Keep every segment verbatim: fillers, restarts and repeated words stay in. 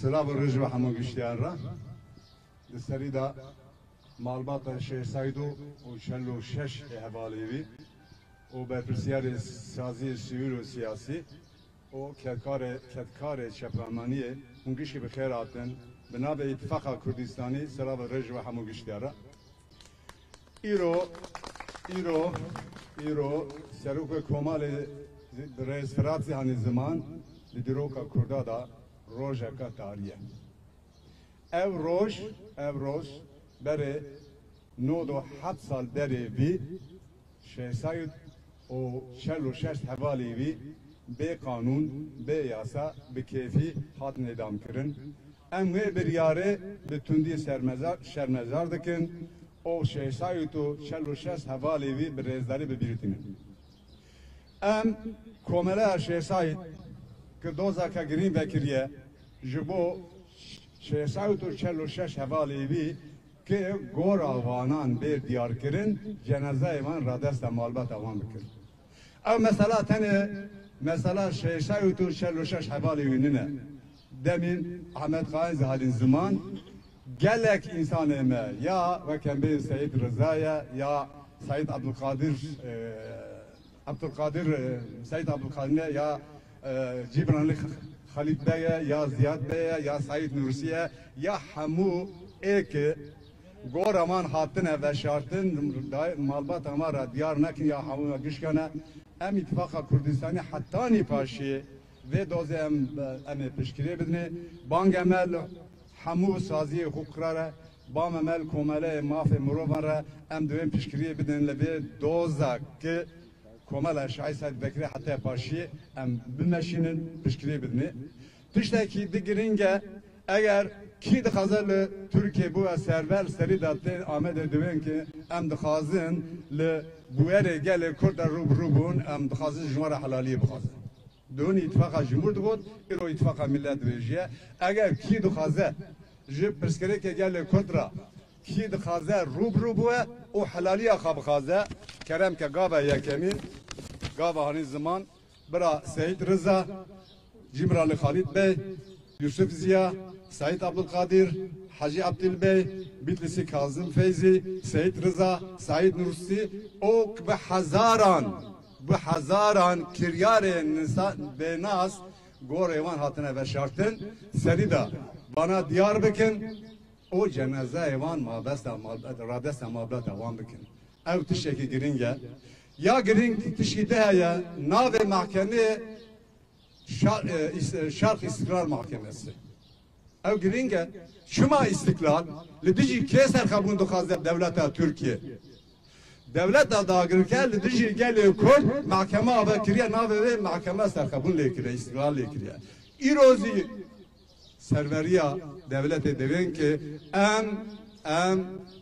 Silav û rêz ji we hemû giştiyar re. Di serî de malbata Şêx Seydo û çel û şeş ê hevalê wî û berpirsiyarê saziyê sivîl û siyasî û kedkarê, kedkarê çepemaniyê hûn gişkî bi xêr hatin. Bi navê Îtifaqa Kurdistanî silav û rêz ji we hemû giştiyar re. Îro, îro, îro Serokê Komalê Birêz Firat Zihanî Ziman li dîroka Kurda de rojeke tarî ye. Ev roj, ev roj berê nod û heft sal berê vî Şêx Seyîd û çel û şeş hevalê wî bê qanûn, bê yasa, bi kêfî hatin îdam kirin. Em wê biryarê bi tundî sermezar, şermezar dikin û Şêx Seyîd û çel û şeş hevalê wî bi rêzdarî bibîrîtînin. Em Komeleya Şêx Seyîd ki dozeke girîng vekiriye ji bo Şêx Seyîd û çel û şeş hevalê wî ki gora wanan bê diyarkirin, cenazeyê wan radesta malbata wan bikin. Ew mesela tenê mesela Şêx Seyîd û çel û şeş hevalê wî nîne. Demîn Ahmet Xain Zihanî Ziman gelek însanê me ya weke bê Seyîd Riza ye ya Seyîd Abdulkadir, e, Abdulkadir, e, Seyîd Abdulkadir ye ya, e, Cîbranlî Xalîd Bey ye ya Ziyad Bey ye ya Seyîd Nursi ye ya hemû ê ki gora wan hatine veşartin, da-, malbata wan re diyar nekin ya hemû gişkane. Em Îtifaqa Kurdistanî hetanî paşiyê vê dozê em, em ê piştgiriyê bidinê. Bang em e li hemû saziyê huquqa re, bang em e li Komeleyê Mafê Mirovan re, em divên piştgiriyê bidin li vê doza ki Komela Şêx Seyîd vekirî heta paşiyê em bimeşînin, piştgiriyê bidinê. Tiştekî di girîng e, eger kî dixwaze li Tirkiyê bibe serber, serî de tên Amedê divên ki em dixwazin li bûyerê gelê Kurd de rû bi rû bûn, em dixwazin ji wan re helaliyê bixwazin. Dûn Îtifaqa Cumhur digot, îro Îtifaqa Millet dibêjiye. Eger kî dixwaze ji pirsgirêkê gelê Kurd re kî dixwaze rû bi rû bibe û helaliya xwe bixwaze, kerem ke gava yekemîn, gava hanî ziman, bira Seyîd Riza, Cîmralî Xalîd Bey, Yusuf Ziya, Seyîd Abdulkadir, Hacî Abdil Bey, Bitlîsî Kazim Feyzî, Seyîd Riza, Seyîd Nursi û bi hezaran, bi hezaran kiryarên nisa-, bênas gorê wan hatine veşartin, serî de vana diyar bikin û cenazeyê wan mabesta mal-, radesta malbata wan bikin. Ew tiştekî girîng e. Ya girîng tişkî di heye, navê mahkemê Şar-, e, Îs-, e, Şark Îstiklal Mahkemesi. Ew girîng e. Çima îstiklal? Li dijî kê serxebûn dixwaze dewleta Tirkiye? Dewleta dagirker li dijî gelê Kurd mahkeme ava kiriye, navê wê mahkeme serxebûn lê kiriye, îstiklal lê kiriye. Îro zî serveriya dewletê divên ki em, em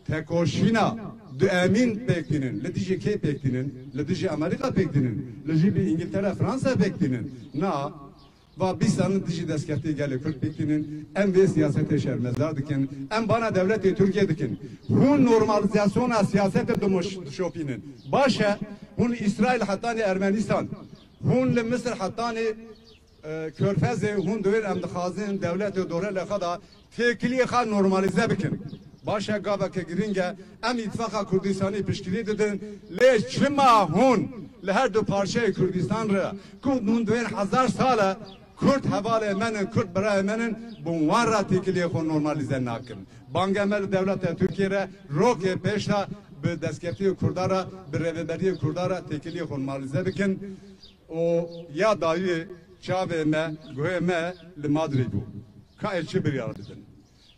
tekoşîna duemîn pêk tînin. Li dijî kê pêk tînin? Li dijî Amerîka pêk tînin. Li dijî Îngiltere, Fransa pêk tînin. Na, va bîst sal in dijî destkeftiyê gelê Kurd pêk tînin. Em vê siyasetê şermezar dikin. Em bana dewletê Tirkiye dikin. Hûn normalizasyona siyasetê dimoş-, dişopînin. Baş e, hûn Îsraîl hetanî Ermenistan, hûn li Misir hetanî e, Körfezê hûn divên em dixwazin dewletê dorê li xwe de têkiliyê xwe normalîze bikin. Baş e, gaveke girîng e. Em Îtifaqa Kurdistanî piştgirî didin. Lê çima hûn li her du parçeyê Kurdistan re ku hûn divên hezar sal e Kurd hevalê me ne, Kurd birayê me ne, bi wan re têkiliyê xwe normalîze nakin? Bang em e li dewleta Tirkiye re rokê pêş de bi destkeftiyê Kurda re, bi rêveberiyê Kurda re têkiliyê xwe normalîze bikin. û ya dawî çavê me, guhê me li Madrîd bû. Ka ez çi biryar bidin?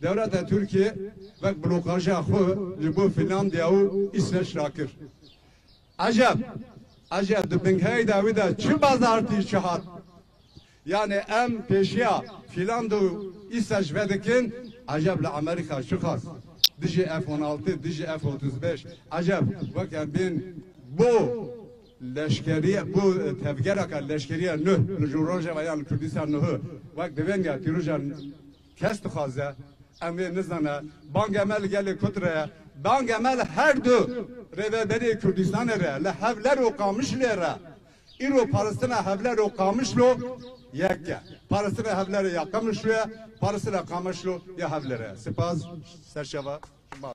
Dewleta Tirkiye wek blokaja xwe ji bo Fînlandiya û Îsveç rakir. Eceb, eceb di binheyda wî de çi bazartî çi hat? Yani em pêşiya Fînlanda û Îsveç vedikin, eceb li Amerîka çi xwest? Dijî F on altı, dijî F otuz beş, eceb wek em bên bo leşkeriye, bo, e, tevgereke leşkeriye nuh, li ji Rojava yan li Kurdistan nuh, wek divên ya tîroja kes dixwaze, em vê nizane, bang em e li gelê Kurd re, bang em e li her du rêveberiyê Kurdistanê re, li Hewler û Qamişlê re. Îro parastina Hewler û Qamişlo yek e. Parastina Hevlerê ya Qamişlo ye, parastina Qamişlo ya Hevlerê. Spas, serşeva.